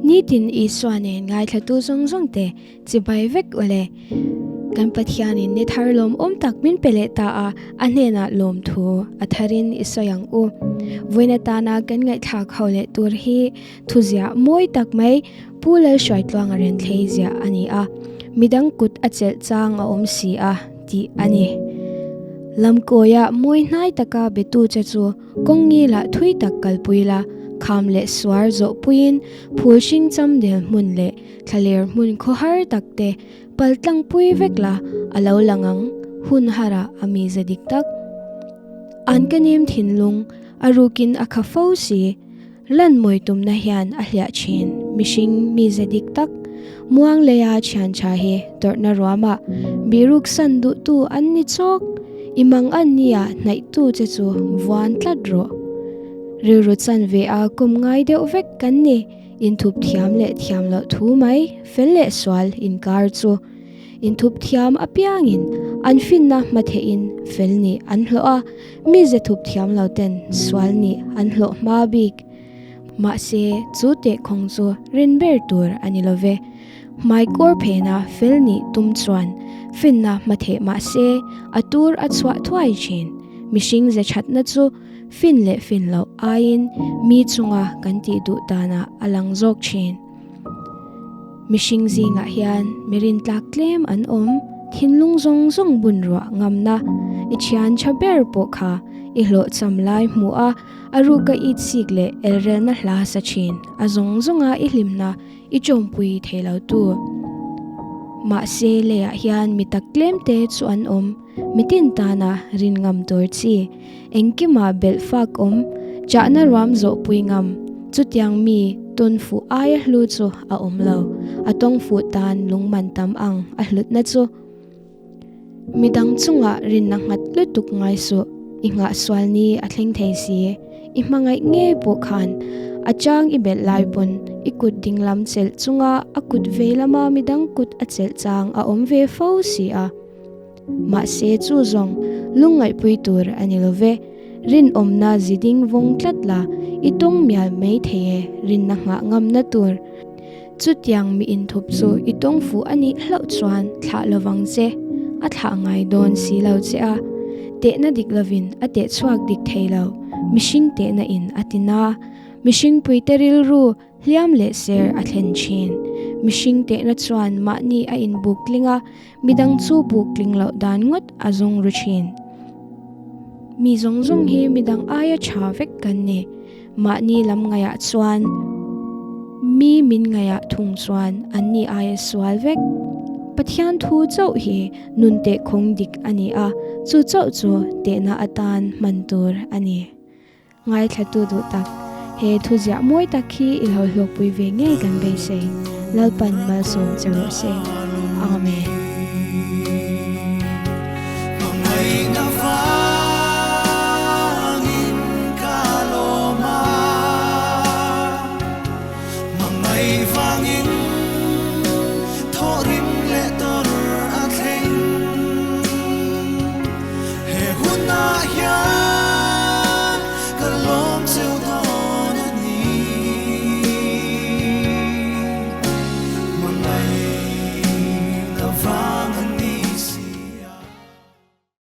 Nitin Isua nen ngaithlatu zawng zawng te chibai vek ule. Kan Pathianin ni thar lawmawm tak min pe leh ta a, a hnenah lawmthu a tharin i sawi ang u. Vawiin atana kan ngaihthlak ho leh tur hi thuziah mawi tak mai Pu Lalhruaitluanga Renthlei ziah a ni a, midang kut a chelh chang a awm si a tih a ni. Lamkawiah mawi hnai taka betu che chu kawng ngilah thui tak kalpui la, kham leh suar zawh puiin phul hring cham del hmun leh thlaler hmun khawhar tak te pal tlang pui vek la a lo lang ang, hun harah a mize dik tak. An ka nem thinlung a rukin a kha fo si. Lan mawi tumna hian a hliah thin. Mihring mize dik tak, muang leia thian tha hi tawrhna ruamah biruk san duhtu an ni chawk. I mang an nia hnaihtu che chu vuan tlat rawh. Rilru chan ve a kum ngai deuh vek kan ni. Inthup thiam leh thiam loh thu mai, fel leh sual inkar chu. Inthup thiam apiangin an finna hma theihin fel nih an hlawh a, mize thup thiam lo ten sual nih an hlawh hma bik. Mahse, chu tehkhawng chu rin ber tur a ni lo ve. Hmaikawr phena fel nih tum chuan finna hma theih mahse, a tur a chhuah thuai thin. Mihring ze thatna chu fin leh fin loh aiin mi chunga kan tih duh danah a lang zawk thin. Mihring zingah hian mi rintlak tlem an awm, thinlung zawng zawng bun ruah ngamna, i thian tha ber pawh kha i hlawhcham lai hmuh a, a ruka it sik leh elrelna hla sa thin, a zawng zawnga i hlimna i tawmpui thei lo tu. Mahse leiah hian mi tak tlem te chu an awm, mitin tana rin ngam tur chi, engkima belh fak awm, chahna ruam zawhpui ngam, chutiang mi tawn fuh aia hlu chu a awm lo, a tawng fuh tan lungman tam ang a hlutna chu. Midang chungah rinna nghat lutuk ngai suh, i nghahsual ni a thleng thei si, i hmangaih ngei pawh khan a chang i belh lai pawn i kut dinglam chelh chunga a kut vei lama midang kut a chelh chang a awm ve fo si a. Mahse chu zawng lungngaihpui tur a ni lo ve, rinawmna ziding vawng tlat la i tawng mial mai thei e, rinna nghah ngamna tur. Chutiang mi inthup chu i tawng fuh a nih hlauh chuan thlah lovang che, a thlah ngai dawn si lo che a. Tehna dik lovin a teh chhuak dik thei lo, mihring tehna in a ti na. Mihring puite rilru hliam leh ser a thlen thin. Mihring tehna chuan mahni a inbuk tling a, midang chu buk tling loh dan ngawt a zawng ru thin. Mi zawng zawng hi midang aia tha vek kan ni. Mahni lam ngaihah chuan mi min ngaihah thung chuan an ni aia sual vek. Pathian thu chauh hi nun tehkhawng dik a ni a, chu chauh chu tehna atan hman tur a ni. Ngaithlatu duh tak, he thuziah mawi tak hi i lo hlawkpui ve ngei kan beisei. Lalpan malsawm che rawh se. Amen.